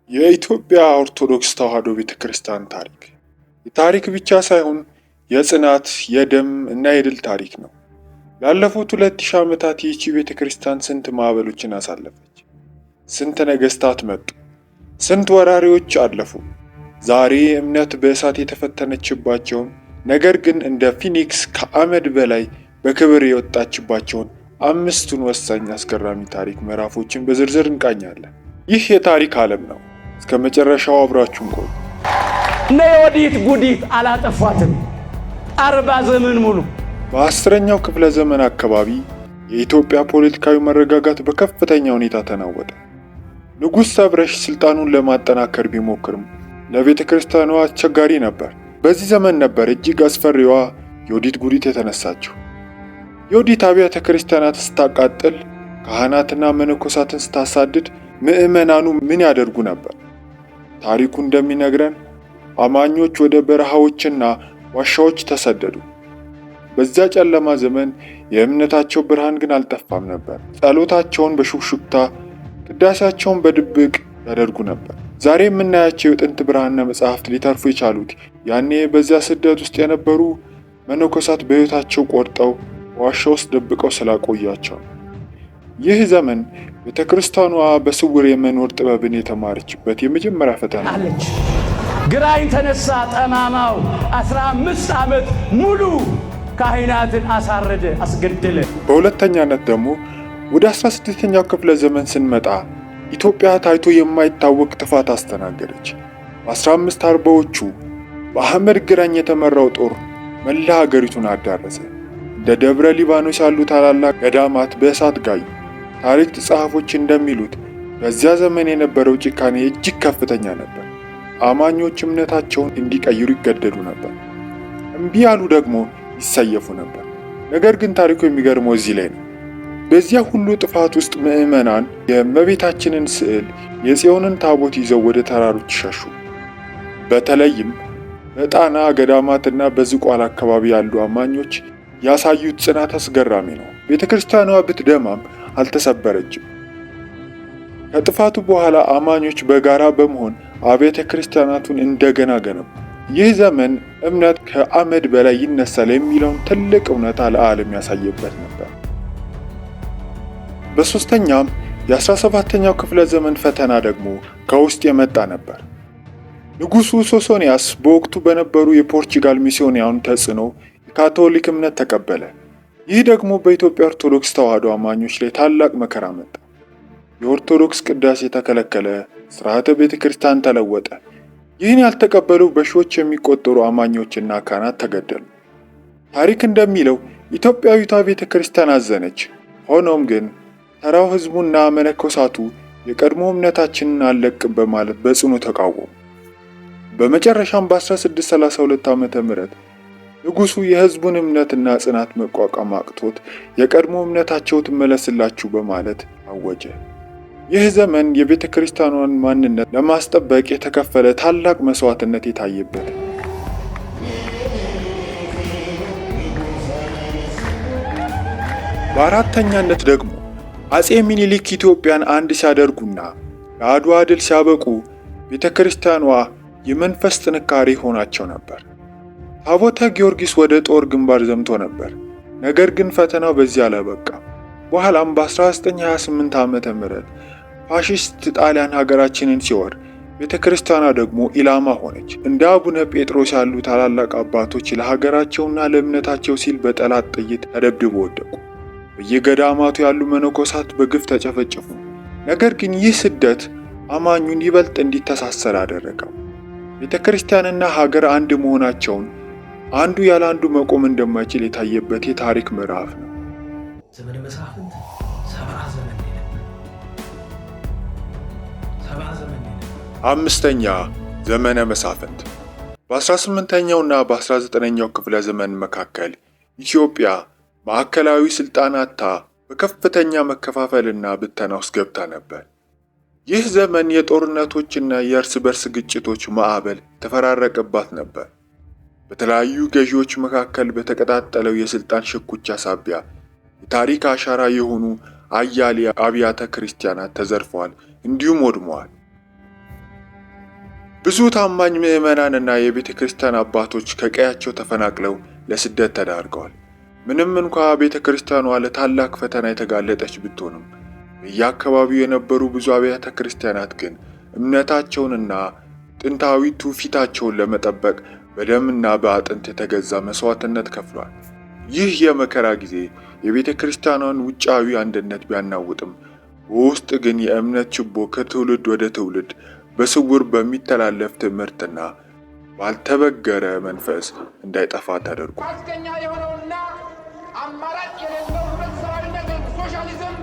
የኢትዮጵያ ኦርቶዶክስ ተዋሕዶ ቤተ ክርስቲያን ታሪክ የታሪክ ብቻ ሳይሆን የጽናት፣ የደም እና የድል ታሪክ ነው። ላለፉት 2000 ዓመታት ይህቺ ቤተ ክርስቲያን ስንት ማዕበሎችን አሳለፈች። ስንት ነገስታት መጡ፣ ስንት ወራሪዎች አለፉ። ዛሬ እምነት በእሳት የተፈተነችባቸውን ነገር ግን እንደ ፊኒክስ ከአመድ በላይ በክብር የወጣችባቸውን አምስቱን ወሳኝ አስገራሚ ታሪክ ምዕራፎችን በዝርዝር እንቃኛለን። ይህ የታሪክ ዓለም ነው። እስከ መጨረሻው አብራችሁን ቆዩ። እነ የወዲት ጉዲት አላጠፏትም። 40 ዘመን ሙሉ። በ10ኛው ክፍለ ዘመን አካባቢ የኢትዮጵያ ፖለቲካዊ መረጋጋት በከፍተኛ ሁኔታ ተናወጠ። ንጉሥ ሰብረሽ ስልጣኑን ለማጠናከር ቢሞክርም ለቤተ ክርስቲያኗ አስቸጋሪ ነበር። በዚህ ዘመን ነበር እጅግ አስፈሪዋ የዮዲት ጉዲት የተነሳችው። ዮዲት አብያተ ክርስቲያናት ስታቃጥል፣ ካህናትና መነኮሳትን ስታሳድድ ምዕመናኑ ምን ያደርጉ ነበር? ታሪኩ እንደሚነግረን አማኞች ወደ በረሃዎችና ዋሻዎች ተሰደዱ። በዚያ ጨለማ ዘመን የእምነታቸው ብርሃን ግን አልጠፋም ነበር። ጸሎታቸውን በሹክሹክታ፣ ቅዳሴያቸውን በድብቅ ያደርጉ ነበር። ዛሬ የምናያቸው የጥንት ብርሃንና መጽሐፍት ሊተርፉ የቻሉት ያኔ በዚያ ስደት ውስጥ የነበሩ መነኮሳት በሕይወታቸው ቆርጠው ዋሻ ውስጥ ደብቀው ስላቆያቸው ነው። ይህ ዘመን ቤተ ክርስቲያኗ በስውር የመኖር ጥበብን የተማረችበት የመጀመሪያ ፈተና አለች። ግራኝ ተነሳ ጠማማው 15 ዓመት ሙሉ ካህናትን አሳረደ፣ አስገደለ። በሁለተኛነት ደግሞ ወደ 16ኛው ክፍለ ዘመን ስንመጣ ኢትዮጵያ ታይቶ የማይታወቅ ጥፋት አስተናገደች። በ1540ዎቹ በአህመድ ግራኝ የተመራው ጦር መላ ሀገሪቱን አዳረሰ። እንደ ደብረ ሊባኖስ ያሉ ታላላቅ ገዳማት በእሳት ጋዩ። ታሪክ ጸሐፎች እንደሚሉት በዚያ ዘመን የነበረው ጭካኔ እጅግ ከፍተኛ ነበር። አማኞች እምነታቸውን እንዲቀይሩ ይገደዱ ነበር። እምቢ ያሉ ደግሞ ይሰየፉ ነበር። ነገር ግን ታሪኩ የሚገርመው እዚህ ላይ ነው። በዚያ ሁሉ ጥፋት ውስጥ ምዕመናን የእመቤታችንን ስዕል፣ የጽዮንን ታቦት ይዘው ወደ ተራሮች ሸሹ። በተለይም በጣና ገዳማትና በዝቋላ አካባቢ ያሉ አማኞች ያሳዩት ጽናት አስገራሚ ነው። ቤተ ክርስቲያኗ ብትደማም አልተሰበረችም። ከጥፋቱ በኋላ አማኞች በጋራ በመሆን አብያተ ክርስቲያናቱን እንደገና ገነቡ። ይህ ዘመን እምነት ከአመድ በላይ ይነሳል የሚለውን ትልቅ እውነታ ለዓለም ያሳየበት ነበር። በሶስተኛም የ17ኛው ክፍለ ዘመን ፈተና ደግሞ ከውስጥ የመጣ ነበር። ንጉሱ ሶሶንያስ በወቅቱ በነበሩ የፖርቹጋል ሚስዮናውያን ተጽዕኖ የካቶሊክ እምነት ተቀበለ። ይህ ደግሞ በኢትዮጵያ ኦርቶዶክስ ተዋሕዶ አማኞች ላይ ታላቅ መከራ መጣ። የኦርቶዶክስ ቅዳሴ ተከለከለ፣ ስርዓተ ቤተ ክርስቲያን ተለወጠ። ይህን ያልተቀበሉ በሺዎች የሚቆጠሩ አማኞችና ካህናት ተገደሉ። ታሪክ እንደሚለው ኢትዮጵያዊቷ ቤተ ክርስቲያን አዘነች። ሆኖም ግን ተራው ሕዝቡና መነኮሳቱ የቀድሞ እምነታችንን አንለቅም በማለት በጽኑ ተቃወሙ። በመጨረሻም በ1632 ዓ.ም ንጉሱ የሕዝቡን እምነትና ጽናት መቋቋም አቅቶት የቀድሞ እምነታቸው ትመለስላችሁ በማለት አወጀ። ይህ ዘመን የቤተ ክርስቲያኗን ማንነት ለማስጠበቅ የተከፈለ ታላቅ መስዋዕትነት የታየበት። በአራተኛነት ደግሞ አጼ ሚኒሊክ ኢትዮጵያን አንድ ሲያደርጉና ለአድዋ ድል ሲያበቁ ቤተ ክርስቲያኗ የመንፈስ ጥንካሬ ሆናቸው ነበር። ታቦተ ጊዮርጊስ ወደ ጦር ግንባር ዘምቶ ነበር። ነገር ግን ፈተናው በዚህ አላበቃም። በኋላም በ1928 ዓመተ ምህረት ፋሺስት ጣሊያን ሀገራችንን ሲወር ቤተ ክርስቲያኗ ደግሞ ኢላማ ሆነች። እንደ አቡነ ጴጥሮስ ያሉ ታላላቅ አባቶች ለሀገራቸውና ለእምነታቸው ሲል በጠላት ጥይት ተደብድበው ወደቁ። በየገዳማቱ ያሉ መነኮሳት በግፍ ተጨፈጨፉ። ነገር ግን ይህ ስደት አማኙን ይበልጥ እንዲተሳሰር አደረገው። ቤተ ክርስቲያንና ሀገር አንድ መሆናቸውን፣ አንዱ ያለ አንዱ መቆም እንደማይችል የታየበት የታሪክ ምዕራፍ ነው። ዘመነ መሳፍንት 70 ዘመን ነበር። 70 ዘመን ነበር። አምስተኛ፣ ዘመነ መሳፍንት። በ18ኛውና በ19ኛው ክፍለ ዘመን መካከል ኢትዮጵያ ማዕከላዊ ስልጣን አጥታ በከፍተኛ መከፋፈልና ብተና ውስጥ ገብታ ነበር። ይህ ዘመን የጦርነቶችና የእርስ በርስ ግጭቶች ማዕበል የተፈራረቀባት ነበር። በተለያዩ ገዢዎች መካከል በተቀጣጠለው የስልጣን ሽኩቻ ሳቢያ የታሪክ አሻራ የሆኑ አያሌ አብያተ ክርስቲያናት ተዘርፈዋል፣ እንዲሁም ወድመዋል። ብዙ ታማኝ ምዕመናንና የቤተ ክርስቲያን አባቶች ከቀያቸው ተፈናቅለው ለስደት ተዳርገዋል። ምንም እንኳ ቤተ ክርስቲያኗ ለታላቅ ፈተና የተጋለጠች ብትሆንም በየአካባቢው የነበሩ ብዙ አብያተ ክርስቲያናት ግን እምነታቸውንና ጥንታዊ ትውፊታቸውን ለመጠበቅ በደምና በአጥንት የተገዛ መስዋዕትነት ከፍሏል። ይህ የመከራ ጊዜ የቤተ ክርስቲያኗን ውጫዊ አንድነት ቢያናውጥም በውስጥ ግን የእምነት ችቦ ከትውልድ ወደ ትውልድ በስውር በሚተላለፍ ትምህርትና ባልተበገረ መንፈስ እንዳይጠፋ ተደርጓል። አስገኛ የሆነውና አማራጭ የሌለው ህብረተሰባዊነት ሶሻሊዝም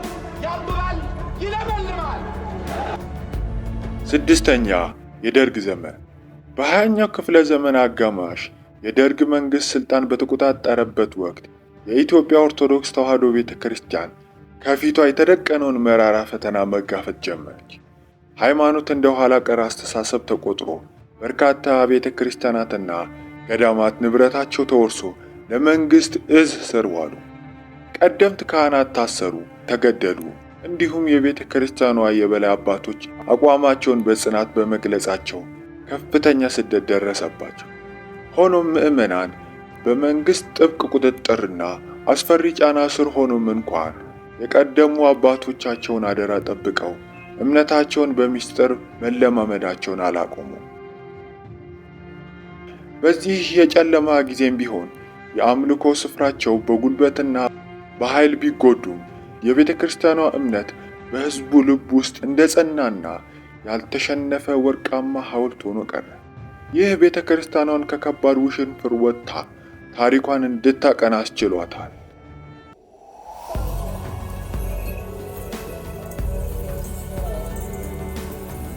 ያብባል፣ ይለመልማል። ስድስተኛ፣ የደርግ ዘመን። በ20ኛው ክፍለ ዘመን አጋማሽ የደርግ መንግስት ስልጣን በተቆጣጠረበት ወቅት የኢትዮጵያ ኦርቶዶክስ ተዋሕዶ ቤተ ክርስቲያን ከፊቷ የተደቀነውን መራራ ፈተና መጋፈጥ ጀመረች። ሃይማኖት እንደ ኋላ ቀር አስተሳሰብ ተቆጥሮ በርካታ ቤተ ክርስቲያናትና ገዳማት ንብረታቸው ተወርሶ ለመንግስት እዝ ስር ዋሉ። ቀደምት ካህናት ታሰሩ፣ ተገደሉ። እንዲሁም የቤተ ክርስቲያኗ የበላይ አባቶች አቋማቸውን በጽናት በመግለጻቸው ከፍተኛ ስደት ደረሰባቸው። ሆኖም ምዕመናን በመንግስት ጥብቅ ቁጥጥርና አስፈሪ ጫና ስር ሆኖም እንኳን የቀደሙ አባቶቻቸውን አደራ ጠብቀው እምነታቸውን በሚስጥር መለማመዳቸውን አላቆሙም። በዚህ የጨለማ ጊዜም ቢሆን የአምልኮ ስፍራቸው በጉልበትና በኃይል ቢጎዱም የቤተ ክርስቲያኗ እምነት በሕዝቡ ልብ ውስጥ እንደ ጸናና ያልተሸነፈ ወርቃማ ሐውልት ሆኖ ቀረ። ይህ ቤተ ክርስቲያኗን ከከባድ ውሽንፍር ወጥታ ታሪኳን እንድታቀና አስችሏታል።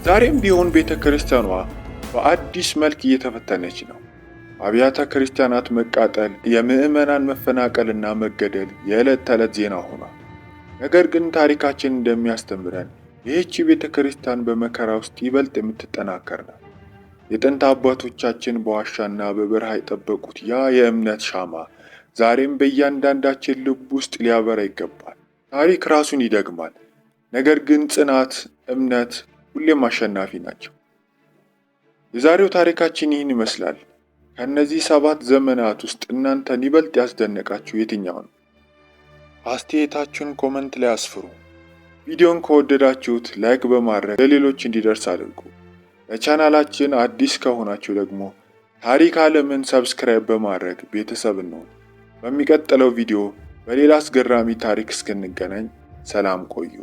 ዛሬም ቢሆን ቤተ ክርስቲያኗ በአዲስ መልክ እየተፈተነች ነው። አብያተ ክርስቲያናት መቃጠል፣ የምዕመናን መፈናቀልና መገደል የዕለት ተዕለት ዜና ሆኗል። ነገር ግን ታሪካችን እንደሚያስተምረን ይህቺ ቤተ ክርስቲያን በመከራ ውስጥ ይበልጥ የምትጠናከር ናት። የጥንት አባቶቻችን በዋሻና በበረሃ የጠበቁት ያ የእምነት ሻማ ዛሬም በእያንዳንዳችን ልብ ውስጥ ሊያበራ ይገባል። ታሪክ ራሱን ይደግማል። ነገር ግን ጽናት፣ እምነት ሁሌም አሸናፊ ናቸው። የዛሬው ታሪካችን ይህን ይመስላል። ከእነዚህ 7 ዘመናት ውስጥ እናንተን ይበልጥ ያስደነቃችሁ የትኛው ነው? አስተያየታችሁን comment ላይ አስፍሩ። ቪዲዮን ከወደዳችሁት like በማድረግ ለሌሎች እንዲደርስ አድርጉ። ለቻናላችን አዲስ ከሆናችሁ ደግሞ ታሪክ ዓለምን subscribe በማድረግ ቤተሰብ እንሁን። በሚቀጥለው ቪዲዮ በሌላ አስገራሚ ታሪክ እስክንገናኝ ሰላም ቆዩ።